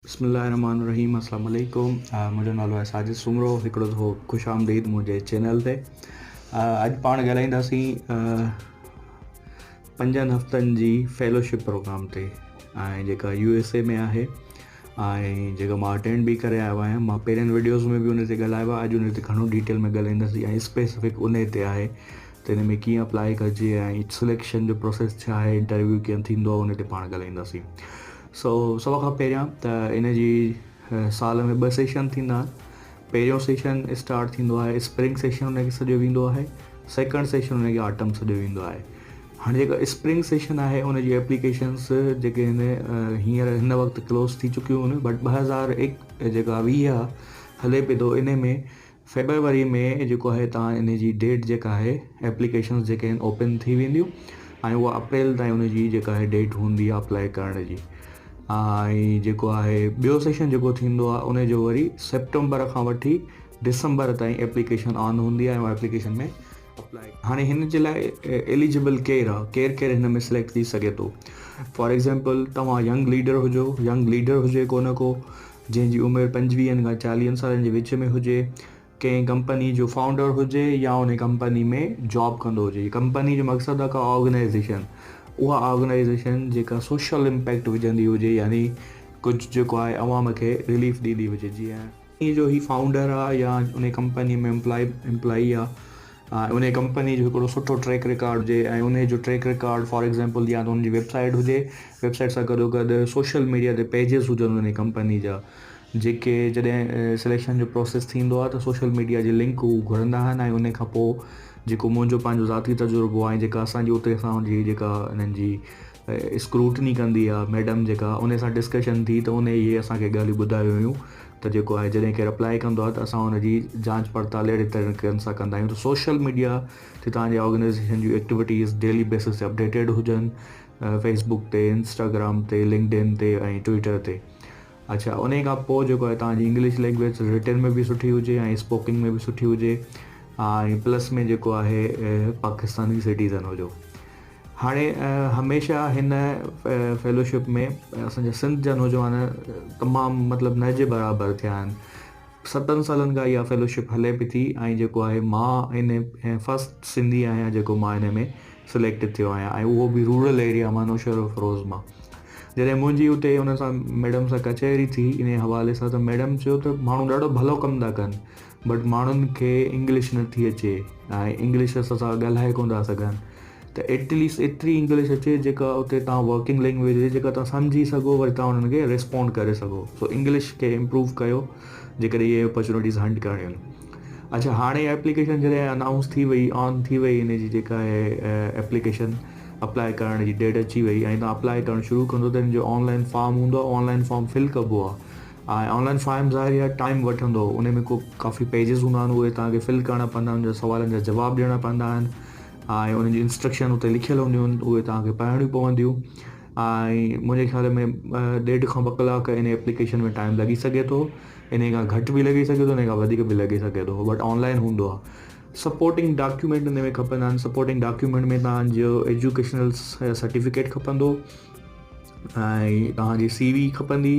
بسم الله الرحمن الرحيم السلام عليڪم منهنجو نالو آهي ساجد سومرو هڪڙو دفعو خوش آمديد منهنجي چينل تي. اڄ پاڻ ڳالهائينداسين پنجن هفتن جي فيلوشپ پروگرام تي ۽ جيڪا يو ايس اي ۾ آهي ۽ جيڪا مان اٽينڊ به ڪري آيو آهيان. مان پهرين وڊيوز ۾ به ان تي ڳالهايو آهي، اڄ ان تي گهڻو ڊيٽيل ۾ ڳالهائينداسين ۽ اسپيسفڪ ان تي آهي ته ان ۾ ڪيئن اپلائي ڪجي ۽ سليڪشن جو پروسيس ڇا آهي، انٽرويو ڪيئن ٿيندو آهي، ان تي پاڻ ڳالهائينداسين. سو سڀ کان پهريان ته ان جي سال ۾ ٻه سيشن ٿيندا آهن. پهريون سيشن اسٽارٽ ٿيندو آهي اسپرنگ سيشن ان کي سڏيو ويندو آهي، سيڪنڊ سيشن ان کي آٽم سڏيو ويندو آهي. هاڻي جيڪا اسپرنگ سيشن آهي ان جي ايپليڪيشنس جيڪي آهن هينئر هن وقت ڪلوز ٿي چڪيون آهن، بٽ 2001 جيڪا 20 هلي پئي ٿو ان ۾ فيبروري ۾ جيڪو آهي تان ان جي ڊيٽ جيڪا آهي ايپليڪيشنز جيڪي آهن اوپن ٿي وينديون ۽ اها اپريل تائين ان جي جيڪا آهي ڊيٽ هوندي آهي اپلائي ڪرڻ جي. ۽ جيڪو آهي ٻيو سيشن جيڪو ٿيندو آهي ان جو وري سيپٽمبر کان وٺي ڊسمبر تائين ايپليڪيشن آن هوندي آهي ۽ ايپليڪيشن ۾ اپلائي. هاڻي هن جي لاء ايليجبل ڪير آهي، ڪير ڪير هن ۾ سليڪٽ ٿي سگهي ٿو. فار ايگزامپل توهان ينگ ليڊر هجو، ينگ ليڊر هجي ڪو نه ڪو جنهن جي عمر پنجويهن کان چاليهن سالن جي وچ ۾ هجي، ڪنهن ڪمپني جو فائونڊر هجي يا ان ڪمپني ۾ جاب ڪندو هجي. ڪمپني جو مقصد آهي ڪا آرگنائيزيشن، اها آرگنائيزيشن جيڪا سوشل امپيڪٽ وجهندي هجي، يعني ڪجهه جيڪو آهي عوام کي رليف ڏيندي هجي. جيئن جو هي فائونڊر آهي يا ان ڪمپني ۾ امپلائي آهي ۽ ان ڪمپني جو هڪڙو سٺو ٽريڪ رڪارڊ هجي ۽ ان جو ٽريڪ رڪارڊ فار ايگزامپل يا ته ان جي ويب سائيٽ هجي، ويب سائيٽ سان گڏو گڏ سوشل ميڊيا تي پيجز هجن ان ڪمپني جا، جيڪي جڏهن سليڪشن جو پروسيس ٿيندو آهي ته سوشل ميڊيا جي لنڪ هو گهرندا آهن. ۽ ان کان پوء جيڪو منهنجو پنهنجو ذاتي تجربو آهي، جيڪا اسانجي اتي اسان جي جيڪا انهن جي اسڪروٽني ڪندي آهي ميڊم جيڪا، ان سان ڊسڪشن ٿي ته ان اهي اسانکي ڳالهيون ٻڌايون هيون ته جيڪو آهي جڏهن ڪير اپلائي ڪندو آهي ته اسان ان جي جانچ پڙتال اهڙي طريقن سان ڪندا آهيون ته سوشل ميڊيا تي توهان جي آرگنائيزيشن جون ايڪٽيوٽيز ڊيلي بيسس تي اپڊيٽيڊ هجن، فيس بڪ تي، انسٽاگرام تي، لنڪڊ ان تي ۽ ٽوئٽر تي. اڇا ان کان پوء جيڪو آهي توهان جي انگلش لينگويج رٽن ۾ به سٺي هجي ۽ اسپوڪنگ ۾ به سٺي هجي ۽ پلس ۾ جيڪو آهي پاڪستاني سٽيزن هجو. هاڻي هميشه هن فيلوشپ ۾ اسان جا سنڌ جا نوجوان تمام مطلب نه جي برابر ٿيا آهن. ستن سالن کان اها فيلوشپ هلي پئي ٿي ۽ جيڪو آهي مان ان فرسٽ سنڌي آهيان جيڪو مان ان ۾ سليڪٽ ٿيو آهيان ۽ اهو به رورل ايريا مان نوشهروفيروز مان. جڏهن منهنجي اتي ان سان ميڊم سان ڪچهري ٿي ان حوالي سان ته ميڊم چيو ته ماڻهو ڏاڍو ڀلو ڪم ٿا ڪن بٽ ماڻهن کي انگلش نٿي اچي ۽ انگلش اسان سان ڳالهائي ڪونه ٿا سگهن ته ايٽليسٽ ايتري انگلش اچي جيڪا اتي توهان ورڪنگ لينگويج هجي جيڪا توهان سمجهي سگهو وري توهان انهن کي ريسپونڊ ڪري سگهو. سو انگلش کي امپروو ڪيو جيڪڏهن اهي اپرچونيٽيز هنٽ ڪرڻيون آهن. اڇا هاڻي ايپليڪيشن جڏهن انائونس ٿي وئي، آن ٿي وئي، ان جي جيڪا آهي ايپليڪيشن اپلائي ڪرڻ جي ڊيٽ اچي وئي ۽ توهان اپلائي ڪرڻ شروع ڪندو ته ان جو آن لائن فارم هوندو آهي، آن لائن فارم فل ڪبو آهي ۽ آن لائن فارم ظاهر آهي ٽائيم وٺندو، ان ۾ ڪو ڪافي پيجز هوندا آهن اهي توهان کي فل ڪرڻا پوندا آهن، ان جا سوالن جا جواب ڏيڻا پوندا آهن ۽ انهن جون انسٽرڪشن اتي لکيل هونديون آهن اهي توهان کي پڙهڻيون پونديون ۽ منهنجي خيال ۾ ڏيڍ کان ٻه ڪلاڪ ان ايپليڪيشن ۾ ٽائيم لڳي سگهي ٿو، ان کان گهٽ به لڳي سگهي ٿو ان کان وڌيڪ به لڳي سگهي ٿو، بٽ آن لائن هوندو آهي. سپورٽنگ ڊاڪيومينٽ ان ۾ کپندا آهن، سپورٽنگ ڊاڪيومينٽ ۾ توهان جو ايجوڪيشنل سرٽيفڪيٽ کپندو ۽ توهان جي سي وي کپندي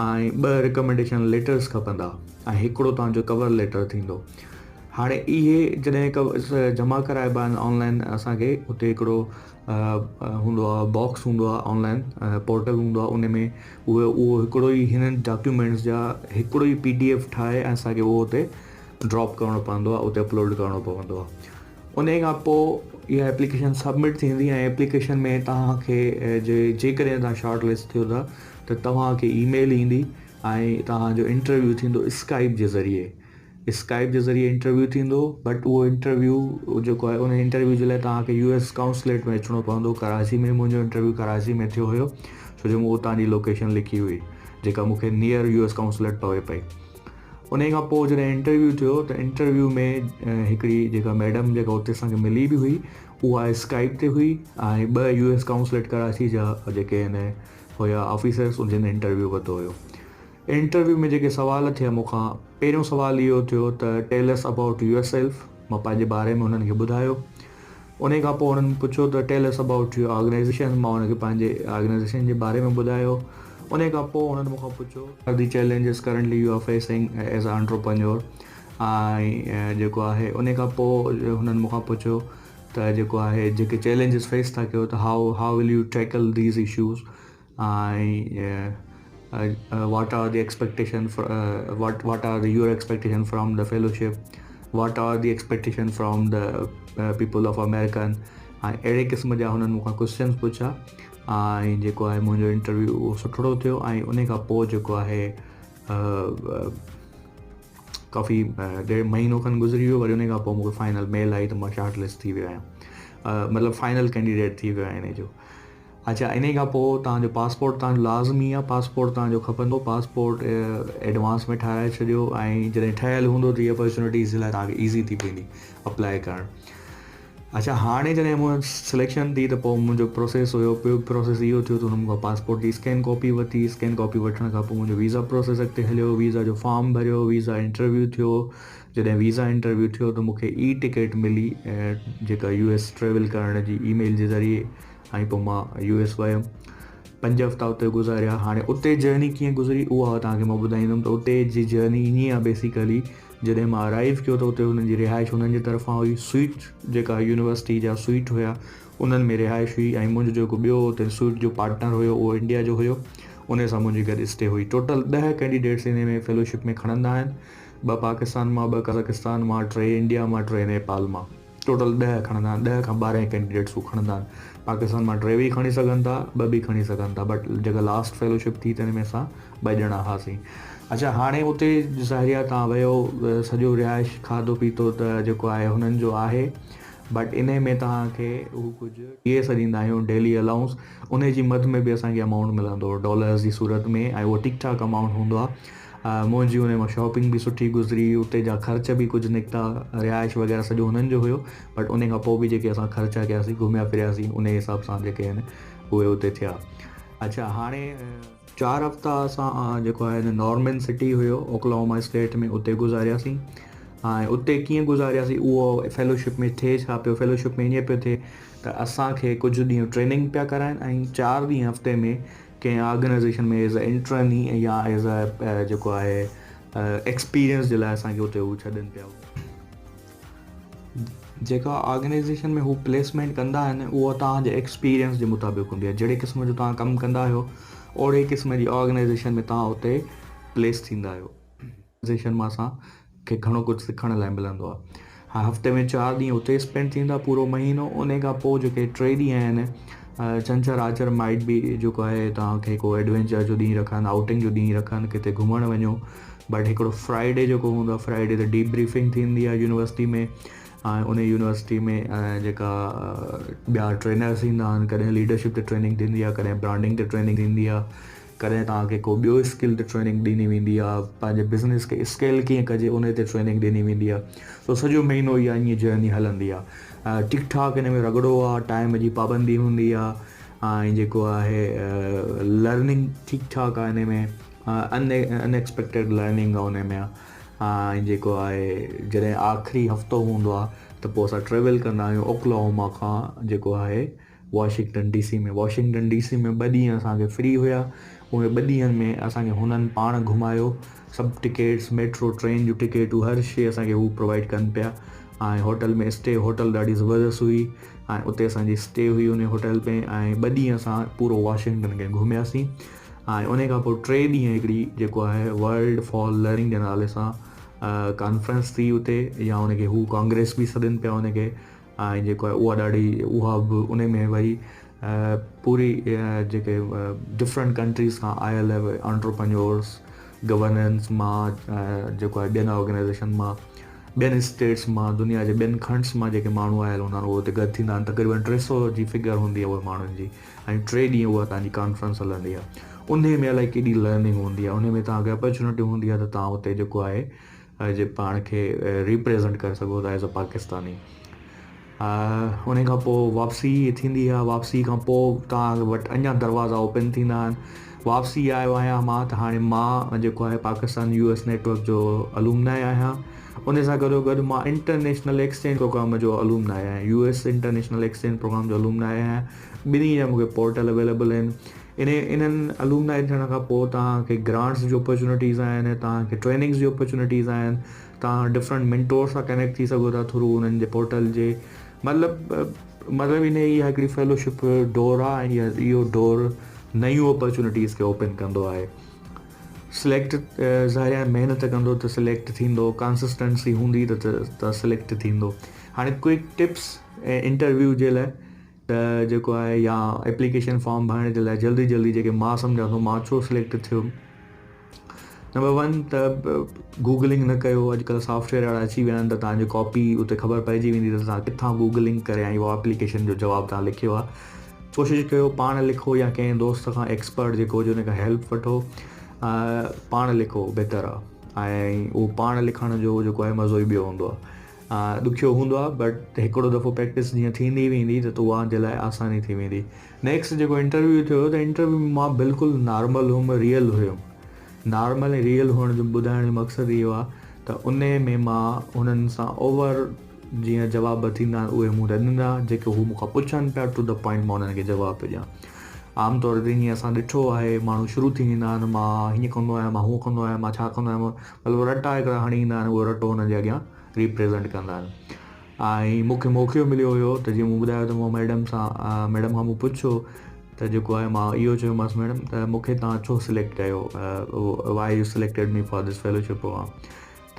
۽ ٻه ريڪمينڊيشن ليٽرس کپندا ۽ هڪڙو توهان جو ڪور ليٽر ٿيندو. هاڻي اهي جڏهن جمع ڪرائبا آهن آن لائن اسان کي اتي هڪڙو هوندو آهي باڪس هوندو آهي آن لائن پورٽل هوندو آهي ان ۾ اهي اهو هڪڙو ئي هنن ڊاڪيومينٽس جا هڪڙو ئي پي ڊي ايف ٺاهي ۽ اسان کي اهو اتي ڊراپ ڪرڻو پوندو آهي اتي اپلوڊ ڪرڻو پوندو آهي. ان کان پوء اها ايپليڪيشن سبمٽ ٿيندي ۽ ايپليڪيشن ۾ توهان کي جيڪڏهن توهان شارٽ لسٽ ٿيو ٿا ته توهان کي اي ميل ايندي ۽ توهان جو انٽرويو ٿيندو اسڪائپ جي ذريعي. اسڪائپ جي ذريعي انٽرويو ٿيندو بٽ اهو انٽرويو جيڪو آهي ان انٽرويو جي لاء توهان کي يو ايس ڪائونسليٽ ۾ اچڻو پوندو ڪراچي ۾. منهنجو انٽرويو ڪراچي ۾ ٿيو هيو ڇو جو مون اتان جي لوڪيشن لکي هئي جيڪا مون کي نيئر يو ايس ڪائونسليٽ پوي پئي. ان کان پوء جڏهن انٽرويو ٿيو ته انٽرويو ۾ هڪڙي جيڪا ميڊم جيڪا اتي اسان کي ملي به هئي اها اسڪائپ تي هئي ۽ ٻه يو ايس ڪائونسليٽ ڪراچي جا جيڪي آهن هيا آفيسرس انهن انٽرويو ورتو هيو. انٽرويو ۾ جيڪي سوال ٿيا مون کان، پهريون سوال اهو ٿيو ته tell us about yourself, مان پنهنجي باري ۾ انهن کي ٻڌايو. انهي کان پوء انهن پڇيو ته tell us about your organisation, مان انهن کي پنهنجي آرگنائيزيشن جي باري ۾ ٻڌايو. ان کان پوء هنن مون کان پڇيو the challenges currently you are facing as a entrepreneur ۽ جيڪو آهي ان کان پوء هنن مون کان پڇيو ته جيڪو آهي جيڪي چئلينجز فيس ٿا ڪيو ته how how will you tackle these issues ۽ what are the expectation what what are the your expectation from the fellowship what are the expectation from the people of American ۽ اهڙي قسم جا هنن مون کان questions پڇيا ۽ جيڪو آهي منهنجو انٽرويو اهو سٺڙو ٿيو ۽ ان کان پوء جيڪو آهي ڪافي ڏيڍ مهينو کن گذري ويو وري ان کان پوء مون کي فائنل ميل آئي ته مان شارٽ لسٽ ٿي ويو آهيان مطلب فائنل ڪينڊيڊيٽ ٿي ويو آهيان ان جو اڇا ان کان پوء توهان جو پاسپورٽ توهان جو لازمي آهي پاسپورٽ توهان جو کپندو پاسپورٽ ايڊوانس ۾ ٺاهرائي ڇڏيو ۽ جڏهن ٺهيل هوندو ته هي اپرچونيٽيز جي لاء توهان کي ايزي ٿي ويندي اپلائي ڪرڻ اڇا هاڻي جڏهن مون سليڪشن ٿي ته پوء منهنجو پروسيس هيو پيو پروسيس اهو ٿيو ته هن مون کان پاسپورٽ جي اسڪين ڪاپي ورتي اسڪين ڪاپي وٺڻ کان پوء منهنجو ويزا پروسيس اڳتي هليو ويزا جو فارم ڀريو ويزا انٽرويو ٿيو جڏهن ويزا انٽرويو ٿيو ته مون کي اي ٽڪيٽ ملي جيڪا يو ايس ٽريول ڪرڻ جي اي ميل جي ذريعي ۽ پوء مان يو ايس ويم پنج هفتا اتي گذاريا هاڻي اتي جرني ڪيئن گذري اها توهان کي مان ٻڌائيندم ته اتي جي جرني ائين آهي بيسيڪلي جڏهن مان ارائيو ڪيو ته اتي هنن جي رهائش هنن جي طرفان هئي سوئيٽ جيڪا يونيورسٽي جا سوئيٽ هيا انهن ۾ رهائش هئي ۽ منهنجو جيڪو ٻيو اتي سوئيٽ جو پارٽنر هيو اهو انڊيا جو هيو ان سان منهنجي گڏ اسٽي هئي ٽوٽل 10 ڪينڊيڊيٽس ان ۾ فيلوشپ ۾ کڻندا آهن ٻه پاڪستان مان ٻه قزاقستان مان ٽي انڊيا مان ٽي نيپال مان ٽوٽل 10 کڻندا آهن 10 کان 12 ڪينڊيڊيٽس هو کڻندا آهن پاڪستان مان ٽي به کڻي سگهن ٿا ٻه به کڻي سگهن ٿا بٽ جيڪا لاسٽ فيلوشپ ٿي تنهن ۾ اسان ٻه ڄڻا هئاسين اڇا هاڻي اتي ظاهري آهي توهان ويو سڄو رهائش کاڌو پيتو ته جيڪو آهي هنن جو آهي بٽ انهي ۾ توهان کي هو ڪجهه ڊي اي سڏيندا آهيون ڊيلي الائونس انهي جي مد ۾ به اسان کي امائونٽ ملندو هو ڊالرز جي صورت ۾ ۽ اهو ٺيڪ ٺاڪ امائونٽ هوندو آهي منهنجي انهي مان شاپنگ به سٺي گذري اتي جا خرچ به ڪجهه نڪتا رهائش وغيره سڄو هنن جو هيو بٽ انهي کان پوء به جيڪي اسان خرچا ڪياسين گهميا ڦرياسين انهي حساب سان جيڪي آهن اهي اتي ٿيا اڇا هاڻي چار هفتا اسان جيڪو آهي نارمن سٽي هيو اوڪلاهوما اسٽيٽ ۾ اتي گذارياسين ۽ اتي ڪيئن گذارياسين اهو فيلوشپ ۾ ٿئي ڇا پيو فيلوشپ ۾ ائين پيو ٿئي ته اسان کي ڪجهه ڏينهن ٽريننگ پيا ڪرائن ۽ چار ڏينهن هفتي ۾ ڪنهن آرگنائيزيشن ۾ ايز اي انٽرني يا ايز اي جيڪو آهي ايڪسپيرينس جي لاء اسان کي اتي هو ڇڏن پيا. جيڪا آرگنائيزيشن ۾ هو پليسمينٽ ڪندا آهن اها توهان جي ايڪسپيرينس جي مطابق هوندي آهي جهڙي قسم جو توهان ڪم ڪندا آهيو اوهڙي قسم جي آرگنائيزيشن ۾ توهان اتي پليس ٿيندا آهيو. آرگنائيزيشن مان اسان کي گهڻو ڪجهه سکڻ لاء ملندو آهي. ها هفتي ۾ چار ڏينهن اتي اسپينڊ ٿيندا پورو مهينو ان کان پوء جيڪي ٽي ڏينهن آهن ڇنڇر آچر مائٽ بي جيڪو آهي توهان کي ڪو ايڊوينچر جو ڏينهن رکن آئوٽنگ جو ڏينهن رکن ڪٿي گهمڻ وڃو بٽ هڪڙو فرائيڊي جيڪو هوندو آهي فرائيڊي تي ڊي بريفنگ ٿيندي آهي يونيورسٽي ۾ ۽ ان يونيورسٽي ۾ جيڪا ٻيا ٽرينرس ايندا آهن ڪڏهن ليڊرشپ تي ٽريننگ ٿيندي آهي ڪڏهن برانڊنگ تي ٽريننگ ٿيندي آهي ڪڏهن توهان کي ڪو ٻيو اسڪل تي ٽريننگ ڏني ويندي آهي پنهنجي بزنس کي اسڪيل ڪيئن ڪجي ان تي ٽريننگ ڏني ويندي آهي سو سڄو مهينو اها ائين جرني هلندي آهي ٺيڪ ٺاڪ ان ۾ رڳڙو آهي ٽائيم جي پابندي هوندي آهي ۽ جيڪو آهي لرننگ ٺيڪ ٺاڪ آهي ان ۾ ان ان ايڪسپيڪٽيڊ لرننگ آهي ان ۾ ۽ جيڪو آهي جڏهن آخري هفتو هوندو آهي ته پوء اسان ٽريول ڪندا آهيون اوڪلاهوما کان جيڪو آهي Washington D C ۾ Washington D C ۾ ٻه ڏينهن اسان کي فري هيا اهي ٻه ڏينهن ۾ اسان کي هنن پاڻ گهمايو سڀ ٽڪيٽس ميٽرو ٽرين جون ٽڪيٽون هر شي اسان کي هو پرووائيڊ ڪن پيا ۽ هوٽل ۾ اسٽي هوٽل ڏاڍي زبردست هئي ۽ اتي اسان جي اسٽي هئي ان هوٽل ۾ ۽ ٻه ڏينهن اسان پورو واشنگٽن کي گهمياسين ۽ انهي کان پوء ٽي ڏينهن هڪڙي جيڪو آهي ورلڊ فار لرننگ جي نالي سان ڪانفرنس ٿي اتي يا ان کي هو ڪانگريس به سڏين پيا ان کي ۽ جيڪو آهي اها ڏاڍي اها به ان ۾ وري پوري جيڪي ڊفرنٽ ڪنٽريز کان آيل انٽرپرينيورس گورننس مان جيڪو آهي ٻين آرگنائزيشن مان ٻين اسٽيٽس مان دنيا جي ٻين کنڊس مان جيڪي ماڻهو آيل هوندا آهن اهي اتي گڏ ٿيندا آهن تقريبن 300 جي فگر هوندي آهي اهي ماڻهن جي ۽ ٽي ڏينهن اها توهان جي ڪانفرنس هلندي آهي انهي ۾ الائي ڪيڏي لرننگ هوندي آهي انهي ۾ توهان کي اپرچونٽي هوندي آهي ته توهان اتي جيڪو آهي جي پاڻ کي ريپريزنٽ ڪري سگهو ٿا ايز ا پاڪستاني انهي کان پوء واپسي ٿيندي آهي واپسي کان پوء توهان وٽ اڃا دروازا اوپن ٿيندا آهن واپسي آيو آهيان مان ته هاڻي مان جيڪو آهي پاڪستان يو ايس نيٽورڪ جو الومنائي آهيان ان سان گڏو گڏ مان انٽرنيشنل ايڪسچينج پروگرام جو الومنائي آهيان U S international exchange programme جو الومنائي آهيان ٻنهي جا مونکي پورٽل اويليبل آهن. انهن الومنائي ٿيڻ کان پوءِ توهان کي گرانٽس جون اپرچونٽيز آهن، توهان کي ٽريننگس جون اپرچونٽيز آهن، توهان ڊفرنٽ مينٽور سان ڪنيڪٽ ٿي سگهو ٿا ٿرو انهن جي پورٽل جي. مطلب ان اها هڪڙي فيلوشپ ڊور آهي ۽ اهو ڊور نيون اپرچونٽيز کي اوپن ڪندو آهي. سليڪٽ ظاهر آهي محنت ڪندو ته سليڪٽ ٿيندو، ڪانسسٽنسي هوندي ته سليڪٽ ٿيندو. هاڻي ڪوئڪ ٽپس انٽرويو جي لاء ته جيڪو آهي يا ايپليڪيشن فارم ڀرڻ جي لاء جلدي جلدي جيڪي مان سمجهان ٿو مان ڇو سليڪٽ ٿيم. نمبر 1 ته گوگلنگ نه ڪيو، اڄڪلهه سافٽ ويئر اهڙا اچي ويا آهن ته توهان جي ڪاپي اتي خبر پئجي ويندي ته توهان ڪٿان گوگلنگ ڪري ۽ اهو ايپليڪيشن جو جواب توهان لکيو آهي. ڪوشش ڪيو پاڻ لکو يا ڪنهن دوست کان ايڪسپرٽ جيڪو هجي ان کان هيلپ وٺو، پاڻ لکو بهتر آهي ۽ اهو پاڻ لکڻ جو جيڪو آهي مزو ئي ٻيو هوندو آهي. ڏکيو هوندو آهي بٽ هڪڙو دفعو پريڪٽس جيئن ٿيندي ويندي ته توهان جي لاء آساني ٿي ويندي. نيڪسٽ جيڪو انٽرويو ٿيو ته انٽرويو ۾ مان بلڪل نارمل هيم، ريئل هيم. نارمل ۽ ريئل هئڻ جو ٻڌائڻ جو مقصد اهو آهي ته انهي ۾ مان انهن سان اوور جيئن جواب ٿيندا آهن اهي مون ڏنا، جيڪي هو مون کان پڇن پيا ٽو the point مان انهن کي جواب پيو ڏيان. عام طور تي ائين اسان ڏٺو آهي ماڻهو شروع ٿي ويندا آهن مان هيئن ڪندو آهيان مان هونئن ڪندو آهيان مان ڇا ڪندو آهيان مطلب رٽا هڪڙا هڻي ايندا آهن اهو رٽو انهن جي اڳيان ريپريزنٽ ڪندا آهن. ۽ مون کي موقعو مليو هيو ته جيئن مون ٻڌايو ته مون ميڊم سان ميڊم کان مون پڇيو ته جيڪو آهي مان اهو چيومانس ميڊم ته مون کي توهان ڇو سليڪٽ ڪيو why you selected me for this fellowship programme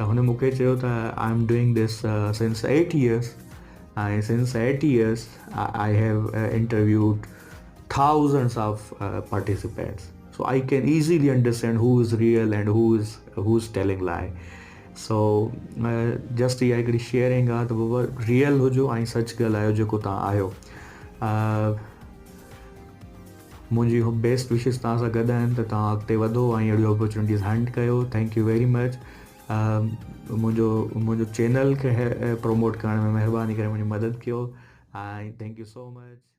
ته هن مون کي چيو ته I am doing this since 8 years ۽ since 8 years I have interviewed thousands of participants so I can easily understand who is real and who is telling lie. So just اها هڪڙي sharing آ ته بابا ريئل هجو ۽ سچ ڳالهايو جيڪو توهان آهيو. منهنجي بيسٽ وشز توهان سان گڏ آهن ته توهان اڳتي وڌو ۽ اهڙيون اپرچونيٽيز هنٽ ڪيو. Thank you very much. منهنجو منهنجو چينل کي پروموٽ ڪرڻ ۾ مهرباني ڪري منهنجي مدد ڪيو ۽ thank you so much.